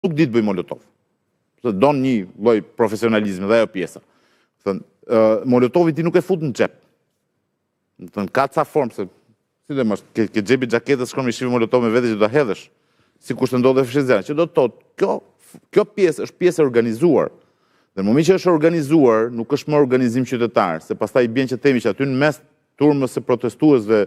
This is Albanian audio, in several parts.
Nuk di të bëjë molotov. Se don një lloj profesionalizmi dhe ajo pjesa. Thënë, uh, molotovi ti nuk e fut në xhep. Thënë, ka ca formë se si do mos ke, ke xhepi xhaketës shkon me shishe molotov me vete që do ta hedhësh. Sikurse ndodh edhe fishekzjarrë, që do të thotë, kjo kjo pjesë është pjesë e organizuar. Dhe në momentin që është organizuar, nuk është më organizim qytetar, se pastaj i bjen që themi që aty në mes turmës së protestuesve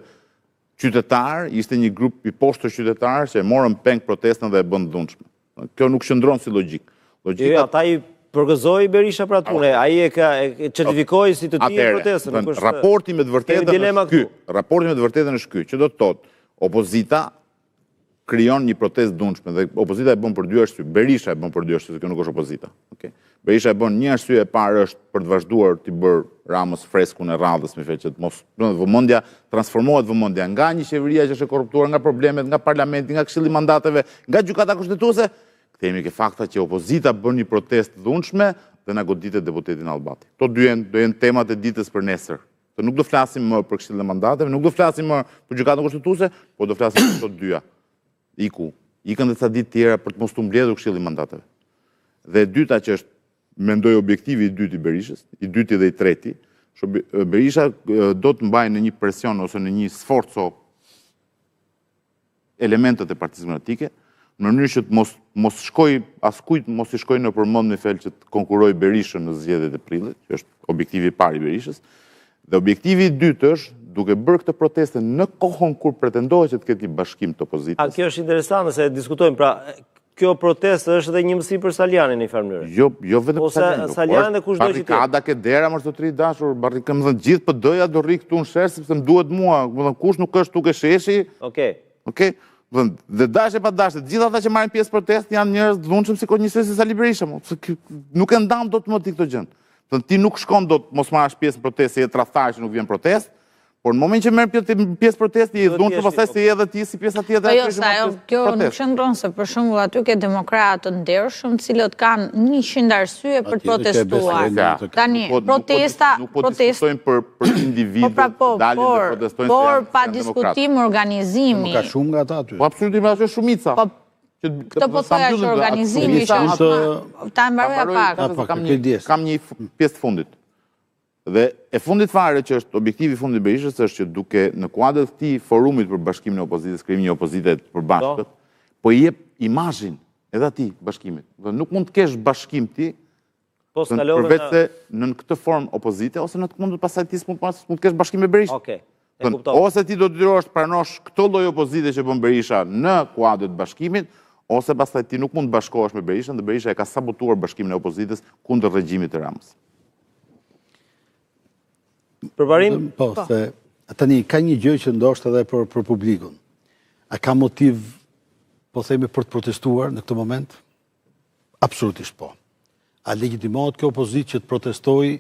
qytetar, ishte një grup i poshtër qytetar që e morën peng protestën dhe e bënë dhunshme. Kjo nuk qëndron si logjikë. Logjika jo, ata i përgëzoi Berisha për atë punë, ai e ka e certifikoi si të tillë protestën, nuk është. Raporti me të vërtetën është ky. Raporti me të vërtetën është ky, që do të thotë opozita krijon një protestë të dhunshme dhe opozita e bën për dy arsye. Berisha e bën për dy arsye, se kjo nuk është opozita. Okej. Okay. Berisha e bën një arsye e parë është për të vazhduar t'i bërë Ramës freskun e radhës, me fjalë që të mos, do të vëmendja transformohet vëmendja nga një qeveria që është e korruptuar nga problemet, nga parlamenti, nga Këshilli i Mandateve, nga Gjykata Kushtetuese, kthehemi ke fakta që opozita bën një protestë të dhunshme dhe na goditet deputeti Nallbati. Këto dy janë do jenë temat e ditës për nesër. Se nuk do flasim më për Këshillin e Mandateve, nuk do flasim më për Gjykatën Kushtetuese, por do flasim për këto të dyja. Iku. Ikën dhe ca ditë tjera për të mos t'u mbledhur Këshilli i Mandateve. Dhe e dyta që është mendoj objektivi i dytë i Berishës, i dyti dhe i treti, që Berisha do të mbajë në një presion ose në një sforco elementët e Partisë Demokratike, në mënyrë që të mos mos shkojë askujt mos i shkojë nëpër mend me fjalë që të konkurrojë Berishën në zgjedhjet e prillit, që është objektivi i parë i Berishës. Dhe objektivi i dytë është duke bërë këtë protestë në kohën kur pretendohet që të ketë një bashkim të opozitës. A kjo është interesante se diskutojmë pra kjo protestë është edhe një mësim për Salianjin në një farë mënyre. Jo, jo vetëm për Salianjin. Ose Salianjin dhe kushdo që tjetër. Barrikada ke dera mor zotëri i dashur, barrikada, më thënë gjithë PD-ja do rri këtu në shesh sepse më duhet mua, më thënë kush nuk është këtu ke sheshi. Okej. Okej. Më thënë, dhe dashje pa dashje, të gjithë ata që marrin pjesë protestë janë njerëz të dhunshëm si njësoj si Sali Berisha, mo. Se nuk e ndan dot më ti këtë gjë. Thënë ti nuk shkon dot mos marrësh pjesë në protestë, se je tradhtar që nuk vjen protestë, Por në moment që merr pjesë protestë, je i dhunshëm pastaj se je edhe ti si pjesa tjetër. Po jo, se ajo kjo nuk qëndron se për shembull aty ke demokratë të ndershëm, të cilët kanë 100 arsye për të protestuar. Tani po, protesta, nuk po diskutojmë për për individë po, pra, po, dalin dhe protestojnë por pa diskutim organizimi. Ka shumë nga ata aty. Po absolutisht aty është shumica. Po Këtë po thoja që organizimi që është ta mbaroja pak. Kam një pjesë të fundit. Dhe e fundit fare që është objektivi i fundit i Berishës është që duke në kuadër të këtij forumit për bashkimin e opozitës, krijimin e një opozite të përbashkët, po, po i jep imazhin edhe atij bashkimit. Dhe nuk mund të kesh bashkim ti po përveç se nën këtë formë opozite ose në të kundërt pastaj ti s'mund të kesh bashkim me Berishën. Okej. Okay. Ose ti do të detyrohesh të pranosh këtë lloj opozite që bën Berisha në kuadër të bashkimit, ose pastaj ti nuk mund të bashkohesh me Berishën dhe Berisha e ka sabotuar bashkimin e opozitës kundër regjimit të Ramës. Përparim? Po, po, se tani ka një gjë që ndoshta edhe për për publikun. A ka motiv, po themi për të protestuar në këtë moment? Absolutisht po. A legjitimohet kjo opozitë që të protestojë?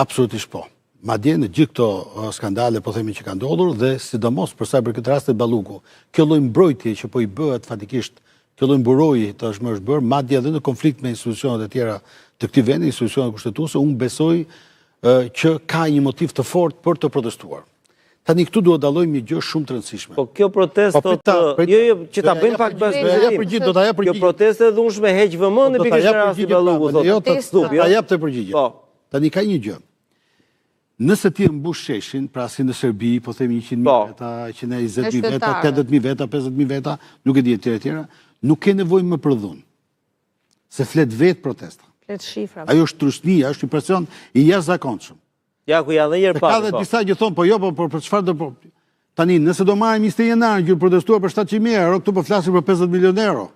Absolutisht po. Madje në gjithë këto skandale, po themi që ka ndodhur dhe sidomos për sa i përket rastit Balluku, kjo lloj mbrojtje që po i bëhet faktikisht, kjo lloj mburoje tashmë është bërë, madje edhe në konflikt me institucionet e tjera të këtij vendi, institucionet kushtetuese, unë besoj që ka një motiv të fortë për të protestuar. Tani këtu duhet dallojmë një gjë shumë të rëndësishme. Po kjo protestë po, të jo jo që ta bëjmë pak bashkë. Do ta jap përgjigje, do ta jap përgjigje. Kjo protestë e dhunshme heq vëmendjen pikërisht nga rasti Balluku thotë. Jo, do ta jap të përgjigje. Po. Tani ka një gjë. Nëse ti e mbush sheshin, pra si në Serbi, po themi 100.000 po. veta, 120.000 veta, 80.000 veta, 50.000 veta, nuk e di e tjera e tjera, nuk ke nevojë më për dhunë. Se flet vetë protesta. Flet shifra. Ajo është trysnia, është një presion i jashtëzakonshëm. Ja ku janë dhe njëherë pa. Ka dhe po. disa që thonë, po jo, po për çfarë do po. Tani, nëse do marrim 21 janarin që protestuar për 700.000 euro, këtu po flasim për 50 milion euro.